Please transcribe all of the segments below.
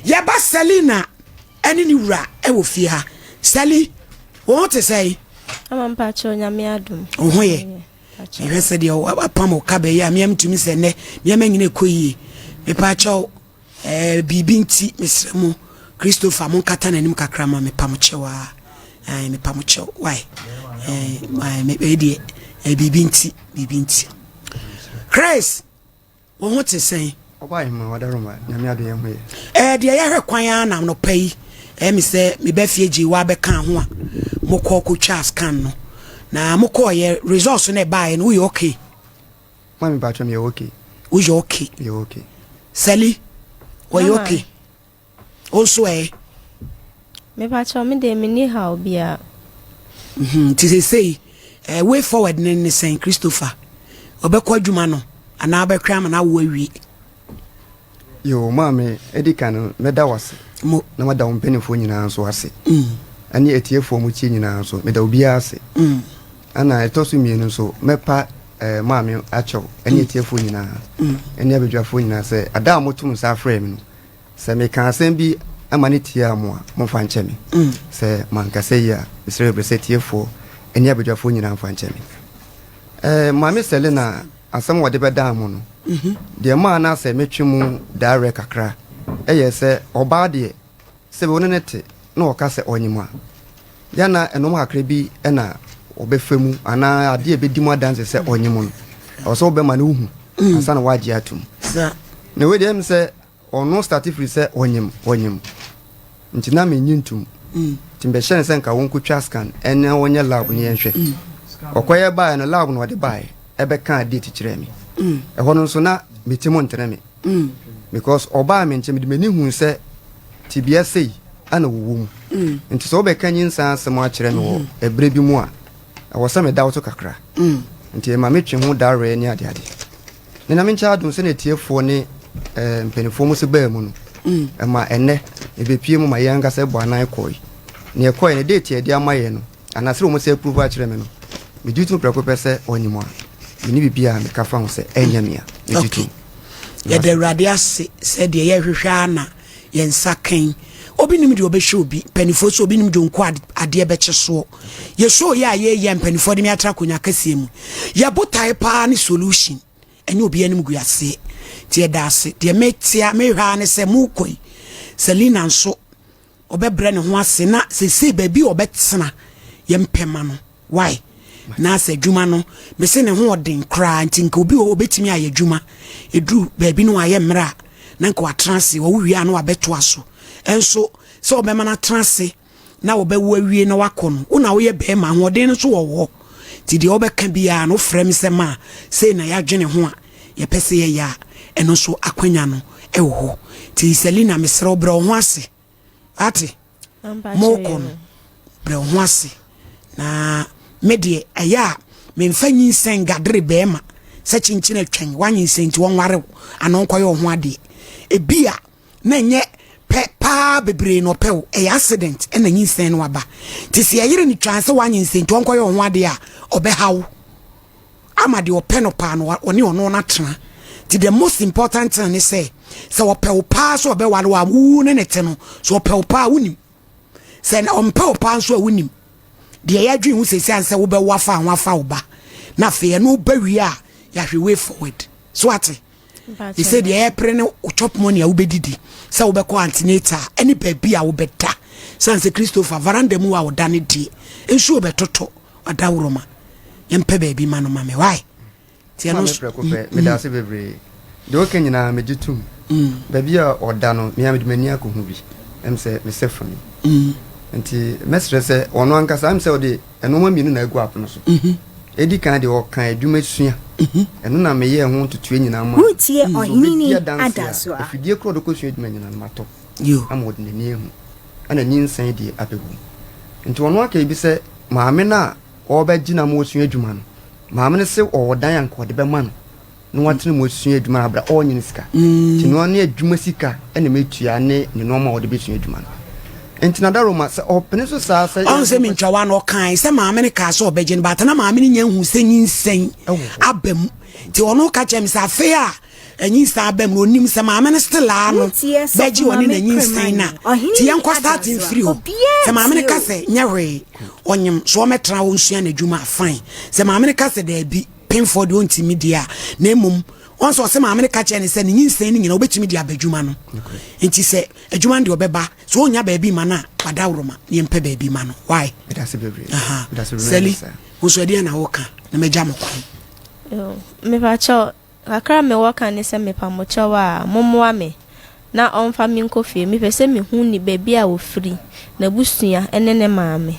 Yɛba Selina ɛne ne wura ɛwɔ fie ha. Seli, wo ho te sɛn? Ama mpakyɛw, Nyame adom. Wo ho yɛ? Mehwɛ sɛ deɛ wapam wo kaba yi a, meam tumi sɛ nnɛ nneɛma nyina ɛkɔ yie. Mepakyɛw, biribi nti mesrɛ mo, Christopher, monkata n'anim kakra ma mepa mo kyɛw a. Mepa mo kyɛw, why? Ɛɛ deɛ, biribi nti, biribi nti. Chris, Wo ho te sɛn? Ɔbaa Ahemmaa Wadaroma, Nyame adom yɛn ho yɛ. Ɛɛ deɛ yɛhwɛ kwan ara na anɔpa yi ɛyɛ me sɛ me ba fie gyee wo abɛkaa ho a mokɔ kɔtwaa scan no na mokɔɔyɛ results no ɛbaeɛ no woyɛ okay? Maame mpakyɛ meyɛ okay. Woyɛ okay? Meyɛ okay. Sally, wɔyɛ okay? Wo nso ɛ? Mepakyɛw, me deɛ menni haw biara. Mhm, nti seesei eh, way forward ne ne sɛn Christopher? Ɔbɛkɔ adwuma no anaa ɔbɛhwɛ ama no awo awie? Yoo, maame, edi kan no, mɛda wo ase. Mo. Na mada wo mpanimfoɔ nyinaa nso ase. Ɛne atiefoɔ a wɔtie nyinaa nso, meda obiara ase. Ɛna ɛtɔ so mmienu nso, mɛpa eh, maame akyɛw ɛne atiefoɔ nyinaa, ɛne abadwafoɔ nyinaa sɛ ada a moto nsa afrɛ me no, Sɛ meka asɛm bi ma no tiaa mo a, momfa nkyɛ me. Sɛ mankasa yie a, mesrɛ bebree sɛ atiefoɔ ne abadwafoɔ nyinaa mfa nkyɛ me. Eh, Maame Selina asɛm a ɔde bɛdaa mo no, deɛ ɛmaa no asɛ metwe mu daa werɛ kakra yɛ sɛ ɔbaa deɛ, sɛ wo ne no te na ɔka sɛ ɔnyem a, yɛ na nnoɔma kakra bi na ɔbɛfa mu anaa adeɛ a ɛbɛdi mu adanse sɛ ɔnyem no, ɛwɔ sɛ wobɛma no wohu ansa na woagye atom. Na wei deɛ ɛm sɛ Ɔno starte firi sɛ ɔnyem ɔnyem nti na mennye ntum nti mebɛhyɛ no sɛ nka wɔnkɔtwa scan ɛne wɔnyɛ lab ne yɛnhwɛ. Ɔkɔyɛ baeɛ no lab na ɔde baeɛ ɛbɛkaa date kyerɛɛ me. Ɛhɔ no nso na me ti mu ntene me because ɔbaa me nkyɛn mede m'ani huu sɛ tebea sei ana wɔwɔ mu nti sɛ wobɛka nyinsa asɛm akyerɛ me wɔ ɛberɛ bi mu a ɛwɔ sɛ meda wo so kakra nti ɛma metwe ho dawerɛ ne adeade. Ne Nyame nkyɛ adom sɛnea atiefoɔ ne eh, mpanimfoɔ mu se baa mu no, mm. ɛma ɛnɛ ɛbɛpie mu ma yɛn ankasa bɔ anan kɔe. Ne ɛkɔe no, date a ɛde ama yɛn no, anaasɛ wɔn sɛ approve akyerɛ me no, megye tom prɛko pɛ sɛ ɔnyim a, mene biribi a meka fa ho sɛ ɛnyɛ me a, megye tom. Yɛda Awurade ase sɛ deɛ yɛhwehwɛ ara na yɛn nsa kan. Obi nim deɛ ɔbɛhwɛ obi, mpanimfoɔ sɛ obi nim deɛ ɔnko adeɛ bɛkye soɔ. Yɛsoo yɛ a yɛyɛ mpanimfoɔ de me atra akonnwa kɛseɛ mu. Yɛ botae paa ne solution, ɛnyɛ obi anim gu aseɛ. Nti yɛda ase. Deɛ metea mehwɛ ara ne sɛ mokɔ yi, Selina nso ɔbɛbrɛ ne ho ase na seesei baabi a ɔbɛtena yɛmpɛ ma no. Why? Na sɛ adwuma no, mese ne ho ɔden koraa nti nka obi wɔ hɔ obɛtumi ayɛ adwuma ɛduru baabi no wayɛ mmerɛ a na nka watena ase, ɔwo wie a na wabɛtoa so. Ɛnso sɛ ɔbɛma no atena ase na wɔbɛwo awie na wakɔ no, wo na woyɛ bɛrima, ahoɔden no nso wɔ hɔ. Nti deɛ wobɛka biara no wofrɛ me sɛ ma sei na yɛadwene ho a yɛpɛ sɛ yɛyɛ a, ɛno nso akwanya no ɛwɔ hɔ. Nti Selina mesrɛ wo brɛ wo ho ase. Ate? Mokɔ no, brɛ wo ho ase. Na me deɛ ɛyɛ a memfa nyinsɛn gadere bɛrima sɛ kyenkyen atwɛn woanyinsɛn nti wɔnware wo anaa ɔnkɔyɛ wo ho adeɛ. Ebi a na ɛnyɛ pɛ paa bebree na ɔpɛ wo, ɛyɛ accident ɛna nyinsɛn no aba. Nti sɛ yɛyere no twaa sɛ woanyinsɛn nti ɔnkɔyɛ wo ho adeɛ a, ɔbɛha wo ama deɛ ɔpɛ no paa no ɔne ɔno no atena. Nti the most important thing ne sɛ, sɛ ɔpɛ wo paa sɛ ɔbɛware wo a, wo ne ne te no, sɛ ɔpɛ wo paa wonim. Sɛ ɔmpɛ wo paa nso a wonim. Deɛ yɛadwene ho seesei ansɛ wobɛwo afa ho afa wo ba. Na afei ɛno ba wie a, yɛahwɛ way forward. So ate? Te sɛ deɛ ɛpere ne wo chop money a wobɛdidi, sɛ wobɛkɔ antenatal ɛne baabi a wobɛda. Sane sɛ Christopher, veranda mu a ɔda no deɛ, nsuo bɛtotɔ ɔdaworoma. Yɛmpɛ baabi ma no ma me, why? Nti ɛno nso. Maame prɛko pɛ, meda ase bebree. Deɛ woka nyinaa megye tom. Baabi a ɔda no, me ara mede m'ani akɔhu bi. Ɛm sɛ me sɛ fam yi. Nti mɛsrɛ sɛ ɔno ankasa, ɛm sɛ ɔde nnoɔma mmienu na agu apono so. Edi kan deɛ ɔka adwuma sua. Ɛno na meyɛɛ ho ntotoeɛ nyinaa maa no. Woretie Sɛ Ɔhene ɔbɛdi adanseɛ a, Adasoa. afidie korɔ a ɔde kɔsua adwuma nyinaa no, matɔ ama ɔde n'ani ahu. Ɛna nyinsɛn deɛ abɛwɔ mu. Nti ɔno aka bi sɛ maame no a ɔrebɛgye no ama wasua adwuma no, maame no se ɔwɔ dan a anka ɔde bɛma no na watena mu asua adwuma no abira ɔrenye ne sika. Nti no ne adwuma sika na metua ne ne nneɛma a ɔde bɛsua adwuma no. Nti na Daroma sɛ ɔpene so saa sɛ. Ɔn sɛ mentwa no ɔkae sɛ maame no kaa sɛ ɔbɛgye no but na maame no nya nhu sɛ nyinsɛn aba mu. Nti ɔno ka kyerɛ me sɛ afei a Anyinsɛn aba mu no, ɔnim sɛ maame no still ara no Wotie Sɔfo bɛgye ɔne Maame n'anyinsɛn no Premani, a, Ɔhene nti Yi yɛnkɔ starting Adansoa, mfiri hɔ. obiara Sɛ maame no ntie ka o. sɛ nyɛ hwee, ɔnyem, so ɔmmɛtena hɔ nsua n'adwuma a, fine. Sɛ maame no ka sɛ daabi, pemfoɔ deɛ ɔntumi deɛ a, na mmom ɔn sɛ ɔse maame no ka kyerɛɛ no sɛ ne nyinsɛn no nyinaa ɔbɛtumi de aba adwuma no. Nti sɛ adwuma no deɛ ɔbɛba, sɛ ɔnnya baabi mma no a, wadaworoma na yɛmpɛ baabi ma no. Why? Medase bebree. Aha. Medase bebree. Sally, wo nso ɛdeɛn na woka na magya mo kwan? Yo, mepakyɛw, Kakra a mewɔ ka ne sɛ mepa mo kyɛw a, mommoa me na ɔmfa me nkɔ fie. Mepɛ sɛ mehu ne baabi a ɔfiri, n'abusua ne ne maame.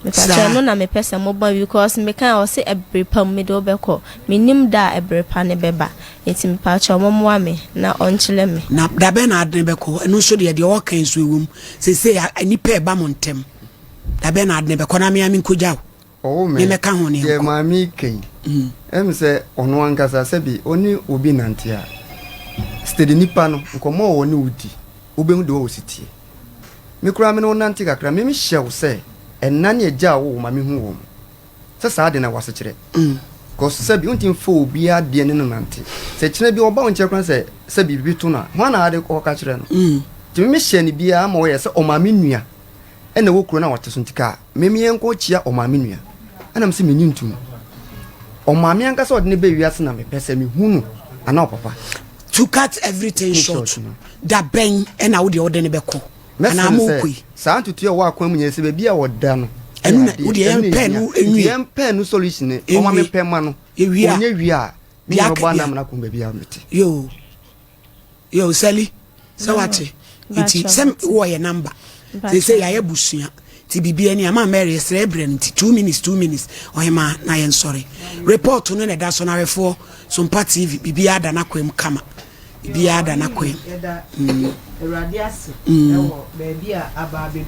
Mepa kyɛw, ɛno na mepɛ sɛ mobɔ me because meka a ɔse ɛbere pa mu mede wo bɛkɔ. Mennim da a ɛbere pa no bɛba. Nti mepa kyɛw mommoa me na ɔnkyerɛ me. Na da bɛn na ade no bɛkɔ? Ɛno nso deɛ, deɛ ɔreka yi nso ɛwom. Seesei nnipa reba mo ntɛm. Da bɛn na ade no bɛkɔ na me ara menkɔgya wo? Ɔwo me, Memmɛka ho ne deɛ yɛnkɔ. maame yi ka yi, ɛm sɛ ɔno ankasa sɛbi ɔne obi nante a, steady nipa no, nkɔmmɔ a ɔne wo di, wobɛhu deɛ ɔsi teɛ. Me koraa me ne wo nante kakra, me mehyɛ wo sɛ ɛna ne agya a ɔwo wo ma mehu wɔn. Sɛ saa de na w'asekyerɛ. Cause sɛbi wontumi mfa obi adeɛ ne no nante. Sɛ kyena bi ɔba wo nkyɛn koraa sɛ sɛbi biribi to no a, hwan na ade kɔka kyerɛ no? Nti me mehyɛ no biara ama ɔyɛ sɛ ɔmaame nua. Ɛna ɛwɔ kuro no a ɔte so nti kaa me me yɛnkɔ kyia ɔmaame nua ɛna mese menye ntum ɔmaame ankasa ɔde ne bɛ wiase na mepɛ sɛ mehu no anaa ɔpapa. To cut everything short, da bɛn ɛna wo deɛ wode no bɛkɔ anaa Mɛsrɛ no morekɔ sɛ yi? saa ntotoeɛ a ɛwɔ akwan mu nyinaa sɛ baabi a ɔda no Ɛno yɛ na adeɛ wo deɛ ɛno na yɛmpɛ ɛhia no nti nwie. yɛmpɛ no solution no ɔma Nwie. mepɛ ma no Yɛwie a ɔnyɛ wie a me deɛ nyina aka bɛbɔ bia. anam no akɔ baabi a mete. Yoo. Yo Sally, sɛ wate nti sɛ wɔ yɛ namba sɛ sɛ yɛayɛ busua nti biribi ani ama Mary ɛsrɛ brɛ no nti 2 minutes, 2 minutes, ɔhema na yɛnsɔre. Report no na ɛda so no awɛfoɔ Sompa TV, biribiara da n'akwan mu kama, biribiara da n'akwan mu. Awurade ase ɛwɔ baabi a aba abɛdu.